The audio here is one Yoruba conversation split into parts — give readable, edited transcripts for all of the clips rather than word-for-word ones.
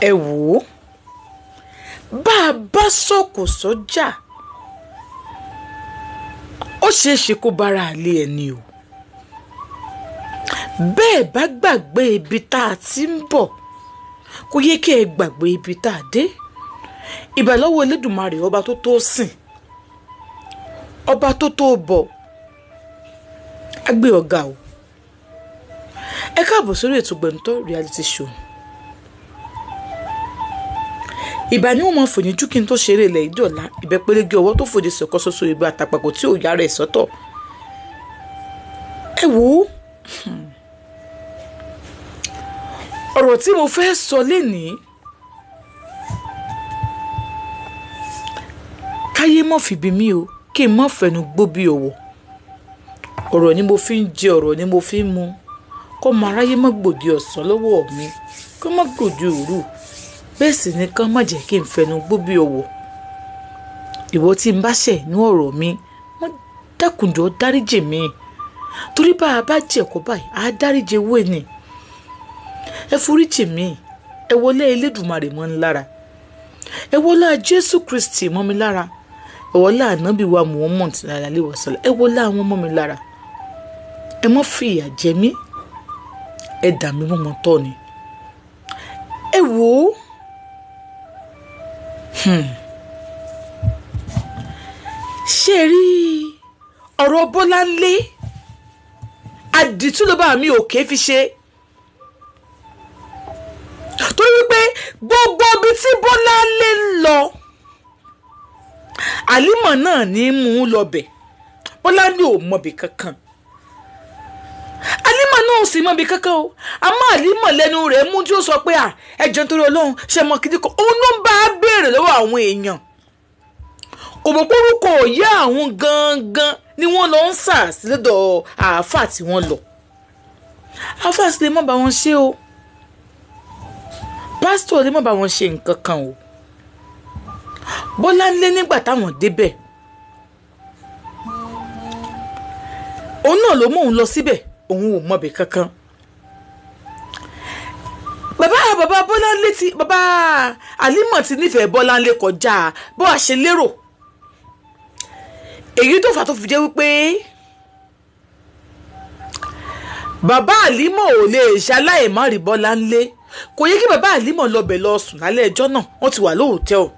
Ẹ wò ó, bá a bá sọ̀kò sọ́jà, ó ṣeé ṣe kó bára àlè ẹni o. Bẹ́ẹ̀ bá gbàgbé ibi tá a ti ń bọ̀, kò yẹ kí ẹ gbàgbé ibi tá a dé. Ìbà lọ́wọ́ Elédùmarè, ọba tó tó sìn, ọba tó tó bọ̀, á gbé ọ̀gá o. Ẹ káàbọ̀ sórí ètò Gbẹ̀ǹtọ́ reality show. Ìbà ni wọ́n máa fòní jú kí n tó ṣeré ilẹ̀ ìdọ̀la, ìbẹ́pẹ́lẹ́gẹ́ ọwọ́ tó fòde sọ̀kọ́ ṣoṣo, ìbá àtàpàkò tí ò yára ẹ̀ sọ́tọ̀. Ẹ wò ó, ọ̀rọ̀ tí mo fẹ́ sọ lénìí, káyé mọ̀ fìbí mi o, kí n má fẹnu gbó bí ọ̀wọ̀. Ọ̀rọ̀ ni mo fi ń jẹ, ọ̀rọ̀ ni mo fi ń mu. Kó máa ráyé má gbòdì ọ̀sán lọ́wọ́ mi, kó má gbòdì òru. Bẹ́ẹ̀ sì ni kán má jẹ́ kí n fẹnu gbó bí ọ̀wọ̀. Ìwọ tí n bá ṣẹ̀ ní ọ̀rọ̀ mi, wọ́n dákunjọ dáríjì mi. Torí bá a bá jẹ̀kọ́ báyìí, á dáríjì ewé ni. Ẹ foríjì mi, ẹ wọlé Elédùmarè mọ́ ń lára. Ẹ wọlé Jésù Kristi mọ́ mi lára. Ẹ wọlé Ànábì wa Muhammad sallallahu alaihi wasallam. Ẹ wọlé àwọn mọ́ mi lára. Ẹ má fi ìyà jẹ mí. Ẹ dà mí mọ́mọ́ tọ́ ni. Ẹ wò ó. Ṣé rí ọ̀rọ̀ Bọ́láńlé àdìtú ló bá mi òkè fi ṣe, torí wípé gbogbo ibi tí Bọ́láńlé ń lọ, Àlímọ̀ náà ní í mú un lọbẹ̀. Bọ́láńlé ò mọbì kankan, Àlímọ̀ náà ò sì mọbì kankan o. Àmọ́ Àlímọ̀ lẹ́nu rẹ̀ mú tí ó sọ pé ẹ jọ̀ọ́ nítorí Ọlọ́run, ṣe mọ kíndìnkọ. Òun ló ń bá a béèrè lọ́wọ́ àwọn èèyàn, kò mọ̀ pé orúkọ òye àwọn gangan ni wọ́n lọ ń sà sí lọ́dọ̀ àáfà tí wọ́n lọ. Àáfà sì lè má bá wọn ṣe o, pásítọ̀ lè má bá wọn ṣe nǹkan kan o. Bọ́láńlé nígbà táwọn débẹ̀, òun náà ló mú òun lọ síbẹ̀, òun ò mọbì kankan. Bàbá Bọ́láńlé ti bàbá Àlímọ̀ ti nífẹ̀ẹ́ Bọ́láńlé kọjá bó a ṣe lérò. Èyí tó fà tó fi jẹ́ wípé bàbá Àlímọ̀ ò lè ṣaláì má rí Bọ́láńlé. Kò yẹ kí bàbá Àlímọ̀ lọbẹ̀ lọ sùn lálẹ́ ẹjọ́ náà, wọ́n ti wà lóòótẹ́ o.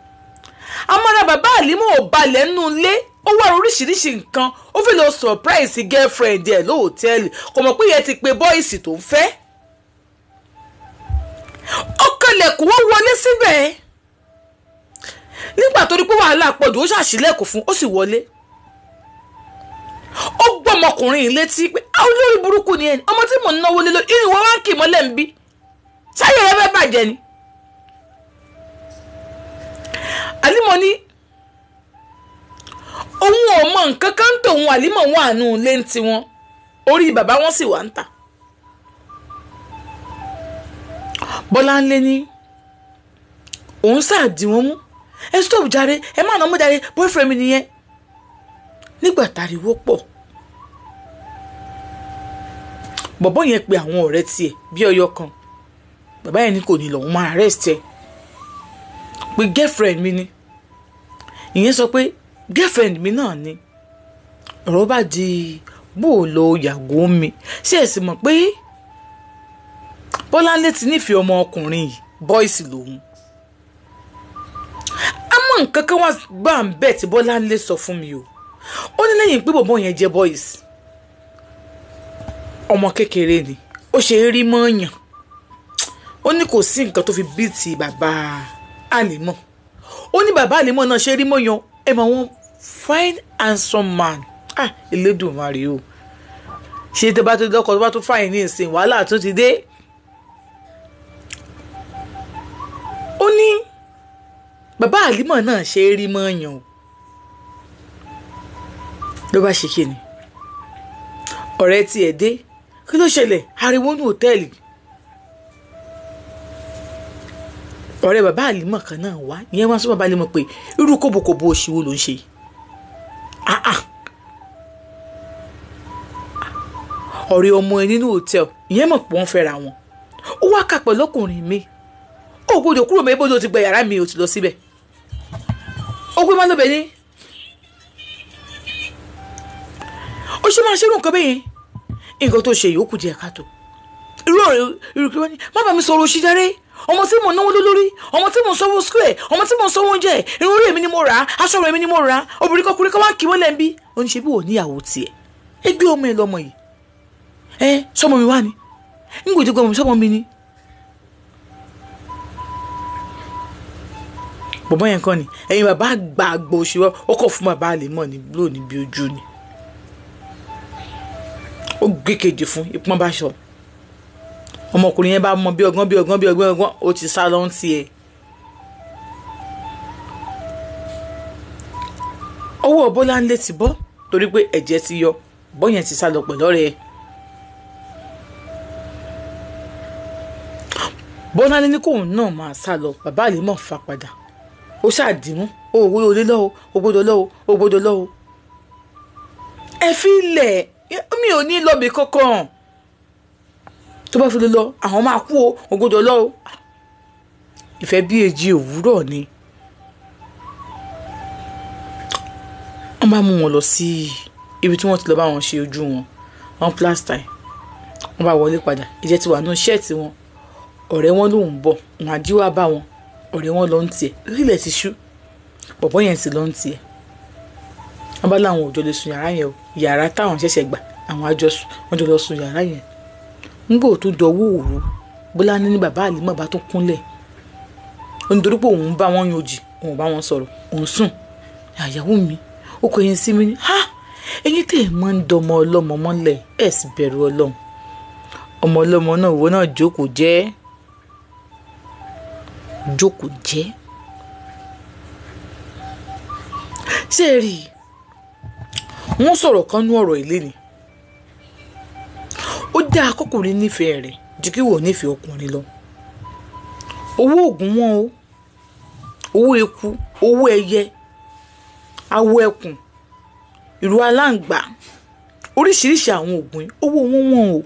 Amára bàbá Àlímọ̀ ò balẹ̀ nínú ilé, ó wá oríṣiríṣi nǹkan, ó fi lọ surprise girlfriend ẹ̀ lóòtẹ́ẹ̀lì. Kò mọ̀ pé ìyẹn ti pe bọ́ìsì tó ń fẹ́. Ó kọlẹ̀kùn, ó wọlé síbẹ̀. Nígbà tó rí pé wàhálà pọ̀jù, ó ṣàṣìlẹ̀kùn fún, ó sì wọlé. Ó gbọ́ ọmọkùnrin yìí létí pé olórí burúkú ni ẹni, ọmọ tí mò ń náwó lé lórí, inú wọn wá ń kì mọ́lẹ̀ ń bí, sáyé rẹ fẹ́ bàjẹ́ ni. Àlímọ̀ ní òun ò mọ nǹkan kan tòun. Àlímọ̀ wọn àánú ilé ń tiwọn, orí bàbá wọn sì wà ń tà. Bọ́láńlé ní òun sáà dì wọ́n mú, ẹ stop jàre, ẹ má nà mú jàre, boyfriend mi nìyẹn. Nígbà táriwo pọ̀, bọ̀bọ́ yẹn pe àwọn ọ̀rẹ́ tiẹ̀ bí ọyọ kan. Bàbá yẹn ní kò ní lòun máa arrest ẹ, pé girlfriend mi ni. Ìyẹn sọ pé girlfriend mi náà ni. Ọ̀rọ̀ bá di bó o lo yàgò mi. Ṣé ẹ sì mọ̀ pé Bọ́láńlé ti nífẹ̀ẹ́ ọmọ ọkùnrin yìí, bọ́ìsì lòun. Àmọ́ nǹkan kan wá gbà ń bẹ̀ tí Bọ́láńlé sọ fún mi o. Ó ní lẹ́yìn pé bọ̀bọ́ yẹn jẹ́ bọ́ìsì, ọmọ kékeré ni, ó ṣe é rí mọ́ọ̀yàn. Ó ní kò sí nǹkan tó fi bí ti bàbá Àlímọ̀. Ó ní bàbá Àlímọ̀ náà ṣe é rí mọ́ọ̀yàn. Ẹ mọ̀ wọn, fine handsome man. Ah, Elédùmarè o. Ṣé tó bá tó dọ́kọ̀ tó bá tó fine ní ìsìn, wàhálà tún ti dé. Ó ní bàbá Àlímọ̀ náà ṣe é rí mọ́ọ̀yàn o. Ló bá ṣe kí ni ọ̀rẹ́ tiẹ̀ dé, kí ló ṣẹlẹ̀? Ariwo ní hòtẹ́ẹ̀lì. Ọ̀rẹ́ bàbá Àlímọ̀ kan náà wá, ìyẹn wá sọ bàbá Àlímọ̀ pé irú kòbókòbó òṣìwò ló ń ṣe. Ọ̀rẹ́ ọmọ ẹ nínú hòtẹ́ẹ̀lì, ìyẹn mọ̀ pé wọ́n fẹ́ra wọn. Ó wá kà pẹ̀lú ọkùnrin mi, ó Ó gbọ́dọ̀ kúrò mẹ́ bó ti gba yàrá mi, ò ti lọ síbẹ̀. Ó gbé má lóbẹ̀ ní. Ó ṣe máa ṣerú nǹkan bẹ́ẹ̀ yẹn. Nǹkan tó ṣe yòókù díẹ̀ káàtó. Irú ọ̀rẹ́ irú kí wọ́n ní má bàa mi sọ̀rọ̀ òṣì járe. Ọmọ tí mò ń náwó lórí, ọmọ tí mò ń sanwó square, ọmọ tí mò ń sanwó oúnjẹ, irun orí èmi ni mo rà á, aṣọ rẹ̀ mi ni mo rà á, obìnrin kọkùnrin kan wá ń kí wọ́n lẹ́ńbí. Ó ní ṣe bí wò níyàwó tiẹ̀. Ẹ gbé ọmọ ẹ lọmọ yìí. Ẹ sọmọ mi wá ni. N kò jẹ́ gbọmọ mi sọmọ mi ni. Bọ̀bọ́ yẹn kọ́ ni ẹ̀yin bàbá àgbà àgbà òṣèré ó kọ̀ fún bàbá àlè mọ̀ ní lónìí bí ojú ni. Ó gbé kejì fún ìpọ́n bá ṣọ. Ọmọkùnrin yẹn bá mọ bí ọgbọ́n bí ọgbọ́n bí ọgbọ́n ọgbọ́n ó ti sá lọ ń tiẹ̀. Ọwọ́ Bọ́láńlé ti bọ́ torí pé ẹ̀jẹ̀ ti yọ, bọ́ yẹn ti sá lọ pẹ̀lú ọ̀rẹ́ ẹ̀. Bọ́láńlé ní kóun náà máa sá lọ, bàbá àlè mọ̀ fà padà. Ó ṣàdìmú, ó gbọ́dọ̀ lé lọ́wọ́, ó gbọ́dọ̀ lọ́wọ́, ó gbọ́dọ̀ lọ́wọ́. Ẹ fi ilẹ̀, mi ò ní lọ́bì kankan. Tó bá fi lè lọ, àwọn máa kú o, ó gbọ́dọ̀ lọ o. Ìfẹ́ bí èjì òwúrọ̀ ni. Wọ́n bá mú wọn lọ sí ibi tí wọ́n ti lọ bá wọn ṣe ojú wọn, wọn plaster. Wọ́n bá wọlé padà, ẹ̀jẹ̀ ti wà nínú ṣẹ́ẹ̀tì wọn. Ọ̀rẹ́ wọn lòún bọ̀, wọn á jí wá bá wọn. Ọ̀rẹ́ wọn lọ ń tiẹ̀, ilẹ̀ ti ṣú. Bọ̀bọ́ yẹn ti lọ ń tiẹ̀. Wọ́n bá láwọn òjò lè sùn yàrá yẹn o, yàrá táwọn ṣẹ̀ṣẹ̀ gbà, àwọn àjọ sùn, wọ́n jọ lọ sùn yàrá yẹn. Nígbà tó dọwọ́ òru, Bọ́láńlé ní bàbá Àlímọ̀ bá tó kúnlẹ̀. Ó ní torí pé òun bá wọn yànjì, òun bá wọn sọ̀rọ̀, òun sùn. Àyàwó mi, ó kọ eyín sí mi ní, ha! Eyín tẹ̀ mọ́ ń dọmọ ọlọ́mọ mọ́lẹ̀, ẹ̀ sì bẹ̀rù Ọlọ́run. Ọmọ ọlọ́mọ náà wo náà jókòó jẹ́. Jókòó jẹ́. Ṣé ẹ rí i? Wọ́n sọ̀rọ̀ kan nú ọ̀rọ̀ ilé ni. Ó dá akọkùnrin nífẹ̀ẹ́ rẹ̀ ju kí wọ́n nífẹ̀ẹ́ ọkùnrin lọ. Owó oògùn wọn o, owó eku, owó ẹyẹ, awọ ẹkùn, ìrù aláǹgbá, oríṣiríṣi àwọn oògùn, owó wọn wọn o.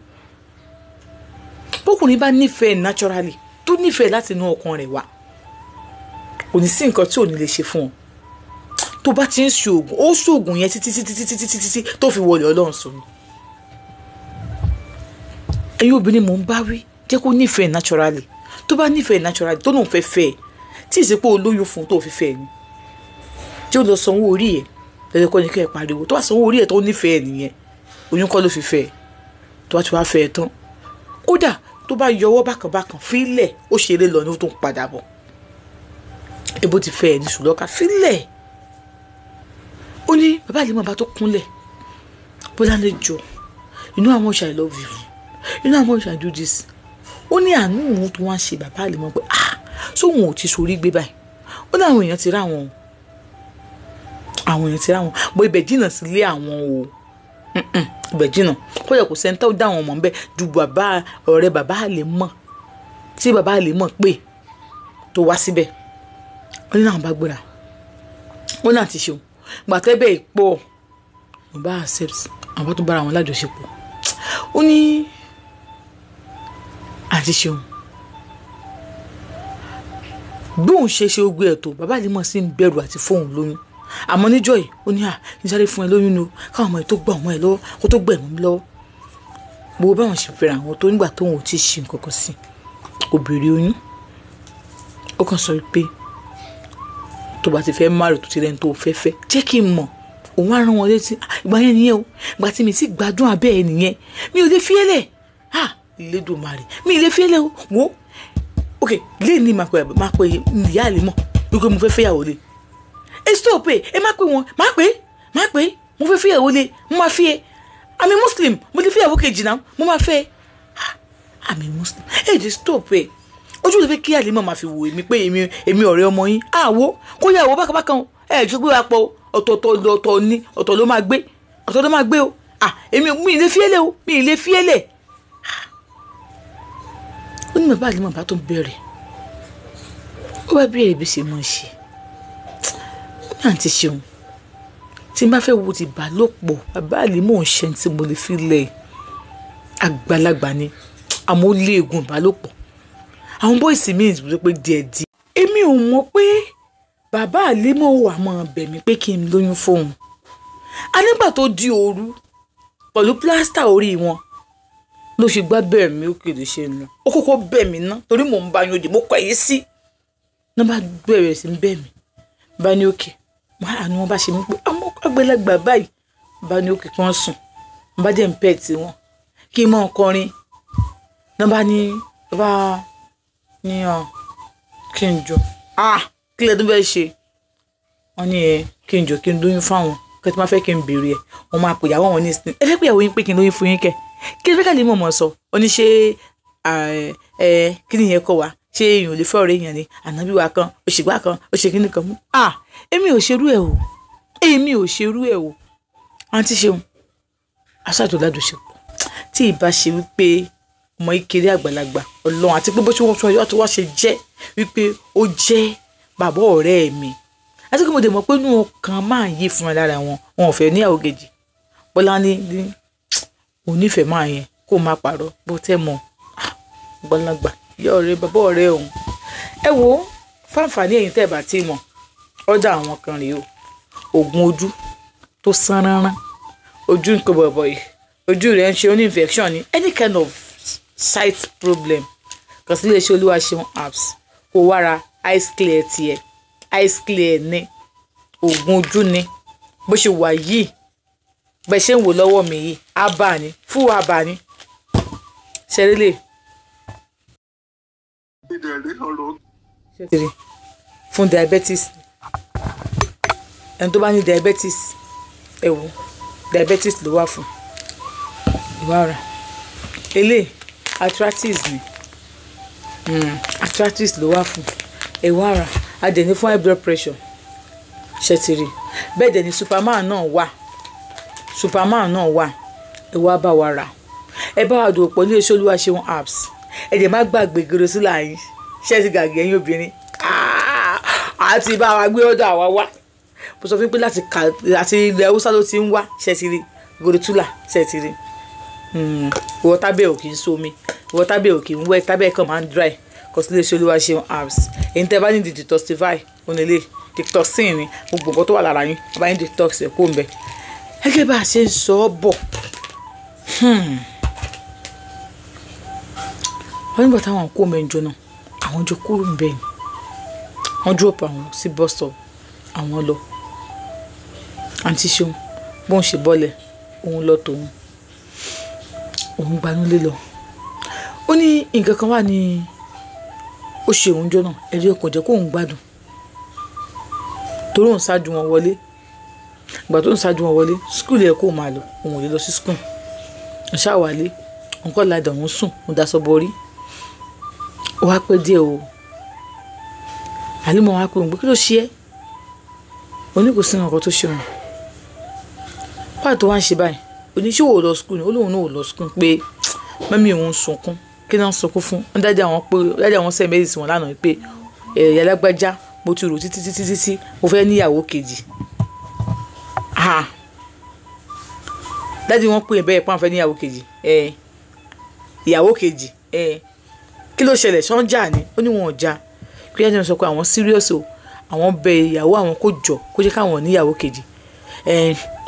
Bọ́kùnrin bá nífẹ̀ẹ́ naturally, tó nífẹ̀ẹ́ láti inú ọkàn rẹ̀ wá, kò ní sí nǹkan tí ò ní lè ṣe fún ọ. Tó bá ti ń ṣe oògùn, ó ṣe oògùn yẹn títí títí títí títí títí tó fi wọlé Ọlọ́run sùn ni. Ẹ̀yin obìnrin mò ń bá wí, jẹ́ kó nífẹ̀ẹ́ naturally. Tó bá nífẹ̀ẹ́ naturally, tó lóun fẹ́ fẹ́ ẹ̀, tí ìsìnkú olóyún fún tó fi fẹ́ ẹ ni. Tí ó lọ sanwó orí ẹ̀, lẹ́yìn kọ́ ni kí ẹ pariwo. Tó bá sanwó orí ẹ̀ tó nífẹ̀ẹ́ nìyẹn, oyún kọ́ ló fi fẹ́ ẹ. Tó bá ti wá fẹ́ ẹ tán, kódà tó bá yọwọ́ bákan bákan fílẹ̀, ó ṣeré lọ ní ó tó ń padà bọ̀. Ebo ti fẹ́ ẹ ní ṣùlọ́ka fílẹ̀. Ó ní bàbá Àlímọ̀ bá tó kúnlẹ̀. Bọ́láńlé jọ, you know how much I love you. You know how much I do this. Ó ní àánú òun tó wá ń ṣe bàbá Àlímọ̀ pé ah, sóun ò ti sorí gbé báyìí. Ó ní àwọn èèyàn ti rá wọn. Àwọn èèyàn ti rá wọn. Bó ibẹ̀ jìnnà sílé àwọn o. Ibẹ̀ jìnnà. Kó yẹ kó sẹ́ńtà ó dá àwọn ọmọ ńbẹ ju bàbá ọ̀rẹ́ bàbá Àlímọ̀ tí bàbá Àlímọ̀ pè tó wá síbẹ̀. Ó ní àwọn bá gbéra. Ó ní àti ṣeun. Gbàtẹ́ bẹ́ẹ̀ pọ̀, mo bá accept, àwọn tó bára wọn lájọṣepọ̀. Ó ní àti ṣeun. Bí òun ṣe ṣe ogun ẹ̀tọ́, bàbá Àlímọ̀ sì ń bẹ̀rù àti fóun lóyún. Àmọ́ níjọ́ yìí, ó ní à ní sáré fún ẹ lóyún ni o, káwọn ọmọ ẹ tó gbà ọmọ ẹ lọ́wọ́, kó tó gbẹ̀mí mi lọ́wọ́. Gbogbo báwọn ṣe fẹ́ra àwọn tó nígbà tóun ò tí ì ṣe nǹkan kan sí, kò béèrè oyún. Ó kàn sọ pé tó bá ti fẹ́ marry tó ti rẹ́ni tó fẹ́ fẹ́, jẹ́ kí n mọ̀. Òun á rán wọn létí, ìgbà yẹn nìyẹn o, ìgbà tí mi ti gbádùn abẹ́ ẹ nìyẹn, mi ò lè fi ẹ́ lẹ̀. Ah, Elédùmarè, mi ò lè fi ẹ́ lẹ̀ o, wò ó. Ok, lé ní máa pe ìyá Àlímọ̀ wípé mo fẹ́ fẹ́yàwó lé. Ẹ stop ẹ, ẹ má pe wọn, má pe, má pe, mo fẹ́ fẹ́yàwó lé, mo máa fi ẹ. I'm a Muslim, mo lè fẹ́yàwó kejì náà, mo máa fẹ́. I'm a Muslim. Ẹ jẹ́ stop ẹ. Ojú ló fẹ́ kí Àlímọ̀ máa fi wò èmi pé èmi ọ̀rẹ́ ọmọ yín. Àwo, kó yàwó bákan bákan, ẹ jọ gbé wa pọ̀, ọ̀tọ̀ọ̀tọ̀ ọ̀tọ̀ ni, ọ̀tọ̀ ló máa gbé, ọ̀tọ̀ ló máa gbé o. Ah, èmi mi lè fi ẹ́ lẹ̀ o, mi lè fi ẹ́ lẹ̀. Ó ní bàbá Àlímọ̀ bá tó bẹ̀rẹ̀. Ó bá bẹ̀rẹ̀ bí ṣe mọ̀ ṣe. Ó ní àǹtí ṣeun. Tí n bá fẹ́ wo ti ìbálòpọ̀, bàbá Àlímọ̀ ń ṣe tí mo lè fi lẹ̀. Àgbàlagbà ni, àmọ́ ó lé egun ìbálòpọ̀. Àwọn bọ́ìsì míì ló pé díẹ̀ díẹ̀. Èmi ò mọ̀ pé bàbá Àlímọ̀ wà máa bẹ̀ mí pé kí n lóyún fóun. A nígbà tó di òru pẹ̀lú plásítà orí wọn ló ṣe gbá bẹ́ẹ̀ mi ó kéde ṣe ń lọ. Ó kọ́kọ́ bẹ̀ mí ná torí mò ń bá yín òdì mo kọ̀ yín sí. Ní bá bẹ̀rẹ̀ sí ń bẹ̀ mí bá ní òkè wàhálà ni wọ́n bá ṣe mí pé ọmọ àgbẹ̀lagbà báyìí bá ní òkè kí wọ́n sùn bá jẹ́ ń pẹ́ tí wọ́n kí n mọ̀ kọrin ní bá ní bá ní ọ kí n jọ kí lẹ tún fẹ́ ṣe. Wọ́n ní ẹ kí n jọ kí n lóyún fáwọn kí ẹ tó máa fẹ́ kí n béèrè ẹ wọ́n máa pè ìyàwó wọn ní ìsìn ẹ fẹ́ pé ìyàwó yín pé kí n lóyún fún yín kẹ kí ẹ fẹ́ kàlẹ́ mọ̀mọ́ sọ ó ní ṣé ẹ kí ni ìyẹn kọ wa ṣé èèyàn ò lè fẹ́ ọ̀rẹ́ èèyàn ni ànábì wa kan òṣìgbà kan òṣèkínní kan mú èmi ò ṣerú ẹ o èmi ò ṣerú ẹ o. Àǹtí Ṣeun aṣáájú ládùúṣepọ̀ tí ìbá ṣe wípé ọmọ ìkéré àgbàlagbà Ọlọ́run àti pé bó ṣe wọ́n tún ọyọ́ tó wá ṣe jẹ́ wípé ó jẹ́ bàbá ọ̀rẹ́ mi àti pé mo dẹ̀ mọ̀ pé inú ọkàn máa ń yí fúnra lára wọn wọn ò fẹ́ níyàwó kejì. Bọ́lá ní onífẹ̀ẹ́ máa yẹn kó má parọ́ bó tẹ́ mọ̀ àgbàlagbà ìyá ọ̀rẹ́ bàbá ọ̀rẹ́ òun. Ẹ wo fáǹfààní ẹ̀yin tẹ́ ẹ̀ bá ti mọ̀ ọ̀dà àwọn kan rèé o. Oògùn ojú tó sán rárá ojú nǹkan bọ̀bọ̀ yìí ojú rẹ̀ ń ṣe oní infection ni any kind of sight problem kàn sí iléeṣẹ́ Olúwaṣeun apps kó wá ra ice clear tiẹ̀. Ice clear ni oògùn ojú ni bó ṣe wà yìí bẹ́ẹ̀ ṣe ń wò lọ́wọ́ mi yìí abà ni fún abà ni ṣẹlẹ̀ fún diabetes. Ẹni tó bá ní diabetes ẹ wò diabetes ló wà fún ìwà ara eléyìí arthritis ni arthritis ló wà fún ìwà ara adẹ̀ní fún high blood pressure ṣètìrì bẹ́ẹ̀ dẹ̀ ni superman náà wà superman náà wà. Ẹ wá bá wa rà ẹ bá wa dòwò pọ̀ ní iléeṣẹ́ Olúwaṣeun apps. Ẹ dẹ̀ má gbàgbé gèrosílà yín ṣé ti gàgé ẹ̀yin obìnrin àti bá wa gbé ọ̀dọ̀ àwa wá. Mo sọ fún yín pé láti ilẹ̀ Haúsá ló ti ń wá ṣètìrì gèrosílà ṣètìrì ìwọ tábẹ́ ò kì í sómi ìwọ tábẹ́ ò kì í wẹ́ tábẹ́ kan máa ń dry kọ sí iléeṣẹ́ Olúwaṣeun apps. Èyí tẹ́ bá ní di detoxify onílé detoxin ni gbogbo nǹkan tó wà lára yín bá yín detox ẹ̀ kó ń bẹ. Gẹ́gẹ́ bá a ṣe ń sọ ọ́ bọ̀ wọ́n nígbà táwọn kó mẹ́jọ náà àwọn jọ kúrò ń bẹ̀ ni wọ́n drop àwọn sí bus stop àwọn lọ. Àǹtí Ṣeun bóun ṣe bọ́lẹ̀ òun lọ tòun òun gbanúlé lọ. Ó ní nǹkan kan wà ní ó ṣe òun jọ náà ẹ̀rí ọkàn jẹ́ kóun gbádùn torí òun ṣáájú wọn wọlé. Ìgbà tó ń ṣáájú wọn wọlé skul yẹ kó máa lọ òun ò lè lọ sí skul ń ṣàwálé òun kọ́ ládàá òun sùn òun daṣọ borí. Ó wá pẹ́ díẹ̀ o Àlímọ̀ wá pé òun pé kí ló ṣe é òun kò sí nǹkan tó ṣe òun pàtó wá ń ṣe báyìí oníṣòwò lọ skul ni ó lóun náà ò lọ skul pé mẹ́mí òun sunkún kí náà sunkún fún wọn dájú àwọn pé dájú àwọn sẹ́yìn méjì sí wọn lánàá pé ẹ̀yà lágbájá mo ti rò títí títí títí mo fẹ́ níyàwó kejì. Dájú wọn pé bẹ́ẹ̀ pọ́n fẹ́ níyàwó kejì ìyàwó kejì kí ló ṣẹlẹ̀ sọ́njà ni ó ní wọn ò já kí dájú wọn sọ pé àwọn serious o àwọn bẹ ìyàwó àwọn kó jọ kó jẹ́ káwọn níyàwó kejì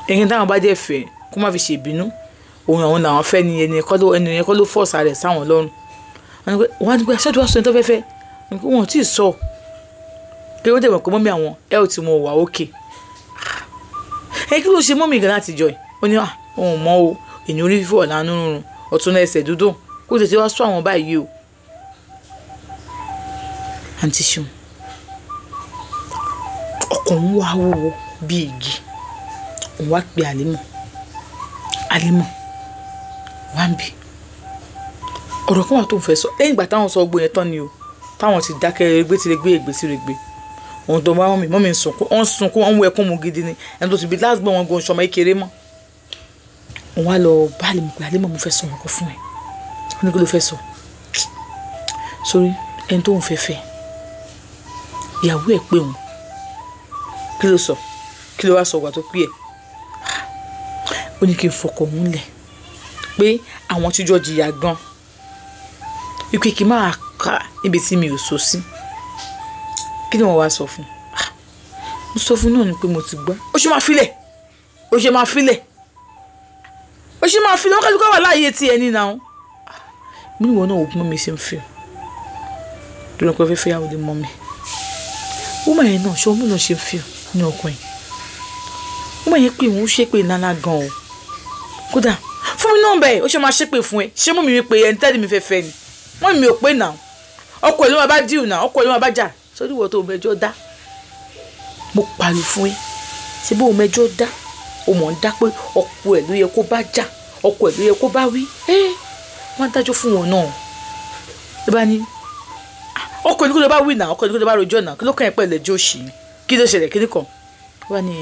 ẹ̀yìn táwọn bá dẹ̀ fẹ́ kó má fi ṣèbínú òun àwọn làwọn fẹ́ ni ẹni yẹn kọ́ ló fọ́ọ̀sà rẹ̀ sáwọn lọ́rùn. Wọ́n á ní pé aṣáájú wa sọ ẹni tó fẹ́ fẹ́ wọn ò tí ì sọ pé wọ́n dẹ̀ mọ̀ pé mọ́mí àwọn ẹ ò tí mo wà ókè. Ẹ kí ló ṣe mọ́mí gan láti jọ ẹ̀ ó ní òun mọ́ o èyàn orí fífọ́ lánàá rúnrún ọ̀tún ẹsẹ̀ dúdùn kó tètè wá sọ àwọn báyìí o. Àǹtí Ṣeun ọkàn òun wá wúwo bí igi òun wá pe Àlímọ̀ Àlímọ̀ wá ń bì ọ̀rọ̀ kan wà tó ń fẹ́ sọ lẹ́yìn ìgbà táwọn sọ gbogbo yẹn tán ni o táwọn ti dákẹ́ regbe ti regbe ègbè ti regbe òun tó bá mọ́mì mọ́mì ń sunkún wọ́n ń sunkún wọ́n ń wọ ẹkún mu gidi ni ẹni tó ti bí last born wọn gan ṣọmọ kékeré mọ́. Òun wá lọ bá Àlímọ̀ pé Àlímọ̀ mo fẹ́ sọ nǹkan fún ẹ. Ó ní kí ló fẹ́ sọ sórí ẹni tó ń fẹ́ fẹ́ ìyàwó ẹ̀ pé òun kí ló sọ kí ló wá sọ wà tó pé ẹ̀ ó ní kí n fọkọ̀ òun lẹ̀ pé àwọn tíjọ́ jìyà gan wípé kí n máa Níbi tí mi ò so sí. Kí ni wọ́n wá sọ fún? Mo sọ fún náà ni pé mo ti gbọ́. Ó ṣe máa filẹ̀. Ó ṣe máa filẹ̀. Ó ṣe máa filẹ̀. Wọ́n kálukú wà láàyè tí ẹni náà. Mo ní ìwọ náà wò bí mọ́mí ṣe ń fi. Lórí pé fẹ́fẹ́ yàwó lè mọ́ mi. Woman yẹn náà ṣé ọmọ náà ṣe ń fi ní ọkùnrin. Woman yẹn pé òun ṣépè ńláńlá gan o. Kódà fún mi náà bẹ́ẹ̀ ó ṣe máa ṣépè fún ẹ. Ṣé mú mi wípé ẹni tẹ́lẹ̀ mi fẹ́ fẹ́ ni? Mọ́ mi ò pé náà. Ọkọ ẹ̀ ló máa bá díù náà, ọkọ ẹ̀ ló máa bá jà. Sórí ìwọ tó mẹjọ dá. Mo pariwo fún ẹ. Ṣé bó o mẹjọ dá? O mọ̀ ń dá pé ọkọ ẹ̀ ló yẹ kó bá jà, ọkọ ẹ̀ ló yẹ kó bá wí. Wọ́n á dájọ́ fún wọn náà. Ló bá ní ọkọ ẹ̀ ló kó lọ bá wí náà, ọkọ ẹ̀ ló kó lọ bá rojọ́ náà, kí ló kàn ẹ́ pẹ̀lú ẹjọ́ òṣì ni? Kí ló ṣẹlẹ̀ kí ni kan? Ló bá ní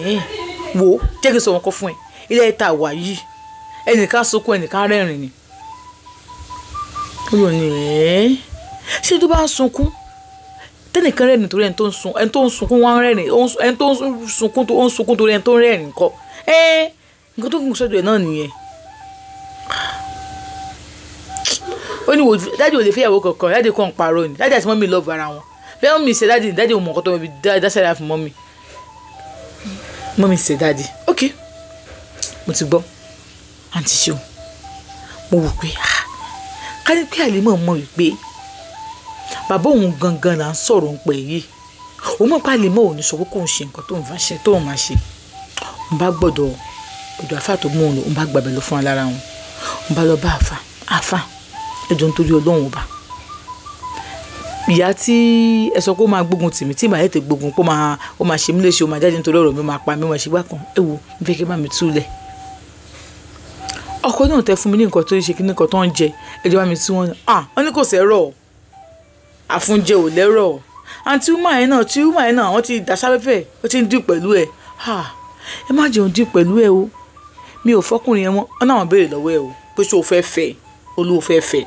wò ó, jẹ́ kí n sọ wọn kọ́ fún ẹ. Ilé ẹ̀ ta wà yìí, ẹnìkan sunkún ẹnìkan rẹ́rìn ni. Ó lọ ní ṣé tó bá ń sunkún tẹnìkan rẹ́rìn torí ẹni tó ń sun, ẹni tó ń sunkún wá ń rẹ́rìn, ẹni tó ń sunkún tó ń sunkún torí ẹni tó ń rẹ́rìn kọ́. Nǹkan tó kún sọ́dọ̀ ẹ̀ náà nìyẹn. Ó ní wò dáàdì ò lè fẹ́yàwó kankan, dáàdì kan ń parọ́ ni, dáàdì àti mọ́mì love ara wọn. Bí mọ́mì ṣe dáàdì, dáàdì ò mọ̀ nǹkan tó mọ̀ bí dá sẹ́ra fún mọ́mì. Mọ́mì ṣe dáàdì. Ok, mo ti gbọ́. Àǹtí ṣeun, mo wò pé ká ní pé Àlímọ̀ mọ̀ wípé bàbá òun gangan là ń sọ̀rọ̀ ń pẹ̀ yìí. Òun mọ̀ pé Àlímọ̀ ò ní sọ pé kóun ṣe nǹkan tóun fẹ́ ṣe, tóun máa ṣe. Òun bá gbọ́dọ̀ ọ̀dọ̀ àfáà tó mú òun lọ, òun bá gbàbẹ̀ lọ fún alára wọn. Òun bá lọ bá àfáà, àfáà ẹ jọ̀ọ́ nítorí Ọlọ́run ọba. Ìyá tí ẹ sọ pé ó máa gbógun tì mí, tí màá tètè gbógun pé ó máa ṣe mí léṣe, ó máa jáde nítorí ọ̀rọ̀ mi, ó máa pa mí, ó máa ṣe gbá kan. Ẹ wo, mo fẹ́ kí ẹ bá mi túlẹ̀. Ọkọ náà tẹ fún mi ní nǹkan tó ń ṣe kí ní nǹkan tó ń jẹ, ẹ jọ̀ọ́ bá mi tú wọn. Wọ́n ní kò sẹ́rọ̀ o. Àfúnjẹ ò lẹ́rọ̀ o. Àǹtí woman yẹn náà, tí woman yẹn náà, wọ́n ti dà sáfẹ́fẹ́, ó ti ń dì pẹ̀lú ẹ̀. Ẹ má jẹun dì pẹ̀lú ẹ o. Mi ò fọ́kùnrin yẹn mọ́. Wọ́n náà wọ́n béèrè lọ́wọ́ ẹ o pé ṣé o fẹ́ fẹ́? Olú o fẹ́ fẹ́.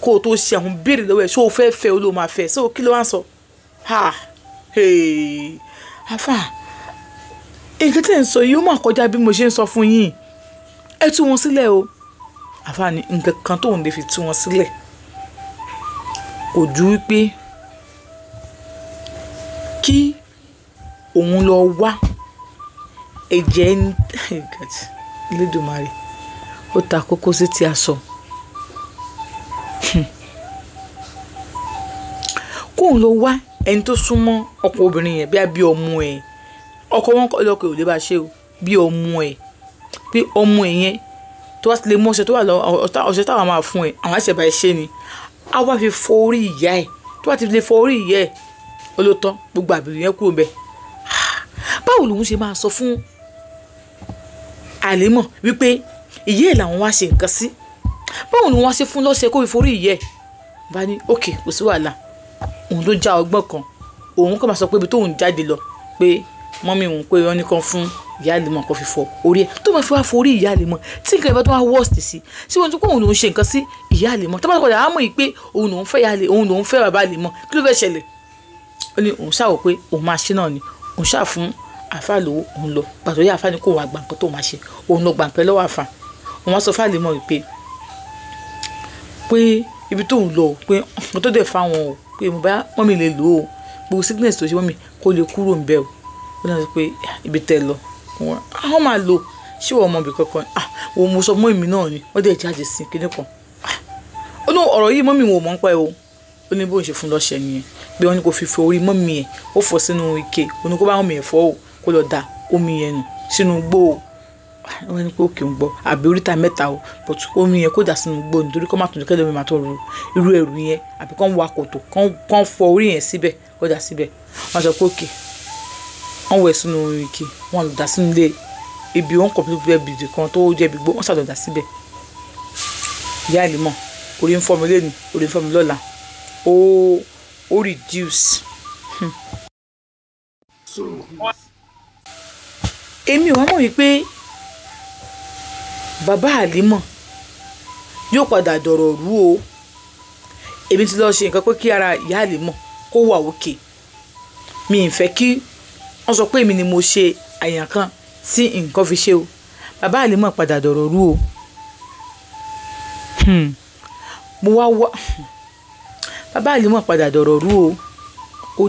Kó o tó ṣe àwọn béèrè lọ́wọ́ ẹ, ṣé o fẹ́ fẹ́? Olú o máa fẹ́. Ṣé o kí ló wá ń sọ? Àfà, nǹkan tí ẹ̀ ń sọ yìí ó máa kọjá bí mo ṣe ń sọ fún yín. Ẹ tú wọn sílẹ̀ o. Àfà ní nǹkan kan tóun lè fi tú wọn sílẹ̀ kò ju wípé kí òun lọ wá ẹ̀jẹ̀ ẹni Elédùmarè ó ta kókó sí ti aṣọ. Kóun lọ wá ẹni tó súnmọ́ ọkọ obìnrin yẹn bí ọmọ ẹ̀, ọkọ wọn kọ́ lọ́kọ̀ ò lè bá ṣe o, bí ọmọ ẹ̀, pé ọmọ ẹ̀ yẹn tó wá ti lè mú ọṣẹ tó wà lọ, ọṣẹ táwọn máa fún ẹ, àwọn àṣẹ bá ẹ ṣe ni. A wá fi fọ orí ìyá ẹ̀, tó bá ti lè fọ orí ìyá ẹ̀, ó ló tán, gbogbo àbìrì yẹn kúrò ńbẹ̀. Báwo lòun ṣe máa sọ fún Àlímọ̀ wípé ìyá ẹ̀ làwọn wá ṣe nǹkan sí? Báwo lòun wá ṣe fún lọ́ṣẹ kó fi forí ìyá ẹ̀? Bá ní ok, kò sí wàhálà. Òun ló já ọgbọ́n kan. Òun kàn máa sọ pé ibi tóun jáde lọ pé mọ́mí òun pé wọ́n ní kan fún ìyá Àlímọ̀ kó fi fọ orí ẹ̀. Tó máa fi wá fọ orí ìyá Àlímọ̀ tí nǹkan ìbá tó wá worst sí, tí wọ́n tún pé òun lòún ṣe nǹkan sí ìyá Àlímọ̀. Tó bá padà á mọ̀ yìí pé òun lòún fẹ́ ìyá Àlímọ̀, òun lòún fẹ́ bàbá Àlímọ̀, kí ló fẹ́ ṣẹlẹ̀? Ó ní òun ṣáà wò pé òun máa ṣe náà ni. Òun ṣáà fún àfáà lówó, òun lọ. Pàtó yá àfáà ní kó wá gba nǹkan tó máa ṣe. Òun lọ gba nǹkan lọ́wọ́ àfáà. Òun wá sọ fún Àlímọ̀ wípé pé ibi tóun lọ pé nǹkan tó dẹ̀ fáwọn o, pé mo bá mọ́mì lè lò ó, gbogbo sickness tó ṣe mọ́mì kó lè kúrò ńbẹ̀ o. Ó náà sọ pé ibi tẹ́ lọ, àwọn máa lò, ṣé ìwọ ọmọ ibì kankan? Òun mo sọ mọ́ èmi náà ni, wọ́n dẹ̀ jáde sí kinní kan. Ó ní ọ̀rọ̀ yìí mọ́mì wọn ò mọ̀ ń pa ẹ o. Ó ní bóun ṣe fún lọ́ṣẹ nìyẹn. Pé wọ́n ní kó fi fọ orí mọ́mì ẹ̀, ó fọ sínú ike, ó ní kó bá mọ́mì ẹ̀ fọ́ o, kó lọ da omi yẹn nù sínú igbó o. Wọ́n ní pé òkè ń gbọ́, àbí oríta mẹ́ta o, but omi yẹn kó dà sínú igbó nítorí kó má tún kẹ́lẹ́ omi máa tó ru irú ẹrù yẹn, àbí kó ń wa kòtò, kó ń fọ orí yẹn síbẹ̀, kó dà síbẹ̀. Wọ́n sọ pé òkè, wọ́n wẹ̀ sínú ike, wọ́n lọ dà sínú ilé ibi wọn kọ̀ pé ibi kan tó jẹ́ ibi igbó, wọ́n ṣàlọ̀ dà síbẹ̀. Ìyá Àlímọ̀, orí ń fọ́ mi lénìí, orí ń fọ́ mi lọ́la. Ó reduce. Èmi ò wá mọ̀ wípé bàbá Àlímọ̀ yóò padà dọ̀rọ̀ rú o. Èmi ti lọ ṣe nǹkan pé kí ara ìyá Àlímọ̀ kó wà òkè. Mi ì fẹ́ kí wọ́n sọ pé èmi ni mo ṣe àyàn kan tí nǹkan fi ṣe o. Bàbá Àlímọ̀ padà dọ̀rọ̀ rú o. Mo wá wá. Bàbá Àlímọ̀ padà dọ̀rọ̀ rú o.